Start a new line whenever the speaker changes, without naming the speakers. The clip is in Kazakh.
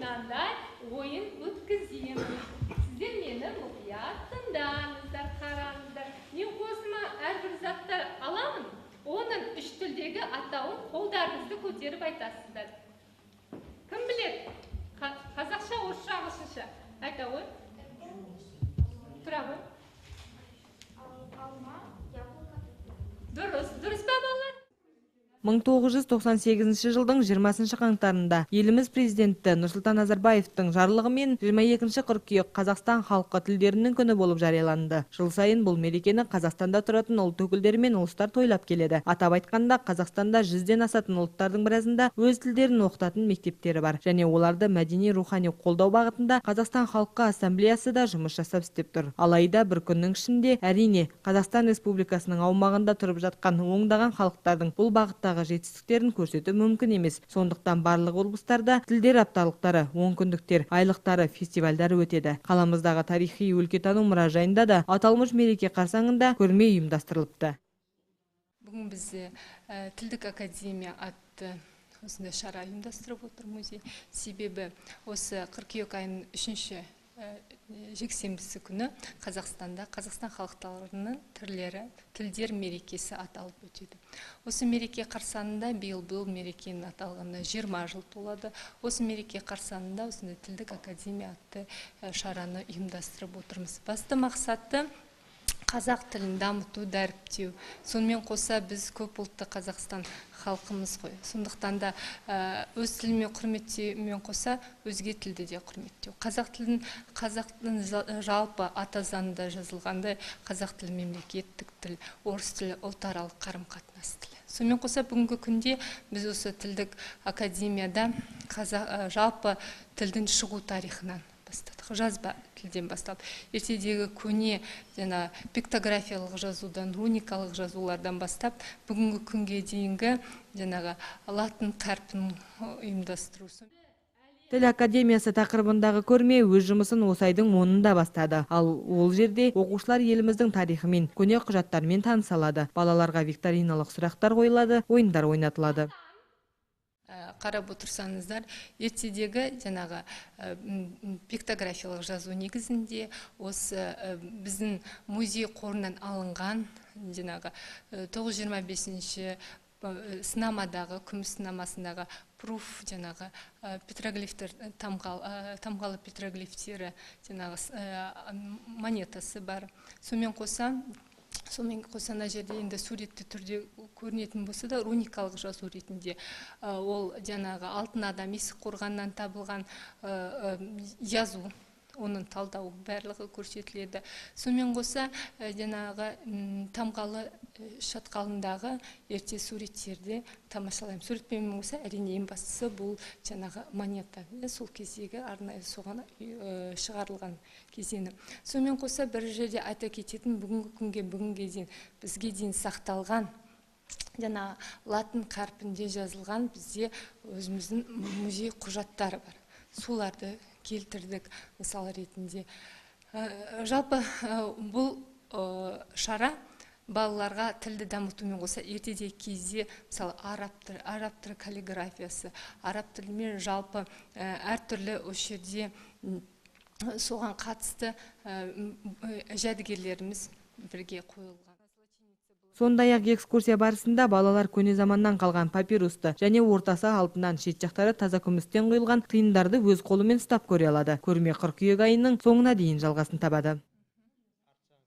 мынандай ойын өткіземін. Сіздер мені мұқият тыңдаңыздар, қараңыздар. Мен қосыма әрбір затты аламын, оның үш тілдегі атауын қолдарыңызды көтеріп айтасыздар. Кім біледі? Қазақша, орысша, ағылшынша. Айта ғой. Тұра ғой.
Алма, яблоко.
Дұрыс, дұрыс па, балалар?
1998 жылдың 20 қаңтарында еліміз президенті Нұрсұлтан Назарбаевтың жарлығымен 22 қыркүйек Қазақстан халқы тілдерінің күні болып жарияланды. Жыл сайын бұл мерекені Қазақстанда тұратын ұлт өкілдері мен ұлыстар тойлап келеді. Атап айтқанда, Қазақстанда 100-ден асатын ұлттардың біразында өз тілдерін оқытатын мектептері бар. Және оларды мәдени рухани қолдау бағытында Қазақстан халқы ассамблеясы да жұмыс жасап істеп тұр. Алайда бір күннің ішінде, әрине, Қазақстан Республикасының аумағында тұрып жатқан ондаған халықтардың бұл бағытта жетістіктерін көрсету мүмкін емес. Сондықтан барлық облыстарда тілдер апталықтары, онкүндіктер, айлықтары, фестивальдары өтеді. Қаламыздағы тарихи өлкетану мұражайында да аталмыш мереке қарсаңында көрме ұйымдастырылыпты.
Бүгін бізде тілдік академия атты осындай шара ұйымдастырып отыр музей. Себебі осы қыркүйек айының 3-ші жексенбісі күні Қазақстанда Қазақстан халықтарының тілдер мерекесі аталып өтеді. Осы мереке қарсаңында биыл бұл мерекенің аталғанына 20 жыл толады. Осы мереке қарсаңында осындай тілдік академия атты шараны ұйымдастырып отырмыз. Басты мақсаты қазақ тілін дамыту, дәріптеу. Сонымен қоса біз көп ұлтты Қазақстан халқымыз ғой. Сондықтан да өз тілімен құрметтеумен қоса өзге тілді де құрметтеу. Қазақ тілін, қазақтың жалпы ата заңында жазылғандай, қазақ тілі мемлекеттік тіл, орыс тілі ұлтаралық қарым-қатынас тілі. Сонымен қоса бүгінгі күнде біз осы тілдік академияда жалпы тілдің шығу тарихынан бастадық, жазба тілден басталып, ертедегі көне жаңа пиктографиялық жазудан, руникалық жазулардан бастап, бүгінгі күнге дейінгі жаңағы латын қарпін ұйымдастыру.
Тіл академиясы тақырыбындағы көрме өз жұмысын осы айдың 10-ында бастады. Ал ол жерде оқушылар еліміздің тарихымен, көне құжаттармен таныса алады. Балаларға викториналық сұрақтар қойылады, ойындар ойнатылады.
Қарап отырсаңыздар, ертедегі жаңағы пиктографиялық жазу негізінде осы біздің музей қорынан алынған жаңағы тоғыз жүз жиырма бесінші сынамадағы, күміс сынамасындағы пруф жаңағы петроглифтер, тамғалы петроглифтері жаңағы монетасы бар. Сонымен қоса ана жерде енді суретті түрде көрінетін болса да, руникалық жазу ретінде ол жаңағы алтын адам есік қорғаннан табылған жазу, оның талдауы барлығы көрсетіледі. Сонымен қоса жаңағы тамғалы шатқалындағы ерте суреттерді тамашалаймыз. Суретпен қоса әрине ең бастысы бұл жаңағы монета, сол кездегі арнайы соған шығарылған кезеңі. Сонымен қоса бір жерде айта кететін, бүгінгі күнге, бүгінге дейін бізге дейін сақталған жаңа латын қарпінде жазылған бізде өзіміздің музей құжаттары бар. Соларды келтірдік мысал ретінде. Жалпы бұл шара балаларға тілді дамытумен қоса ертеде кезде, мысалы, араб тілі каллиграфиясы, араб тілімен жалпы әртүрлі осы жерде соған қатысты жәдігерлеріміз бірге қойылған.
Сондай-ақ экскурсия барысында балалар көне заманнан қалған папирусты және ортасы алтыннан, шет жақтары таза күмістен құйылған тиындарды өз қолымен ұстап көре алады. Көрме қыркүйек айының соңына дейін жалғасын табады.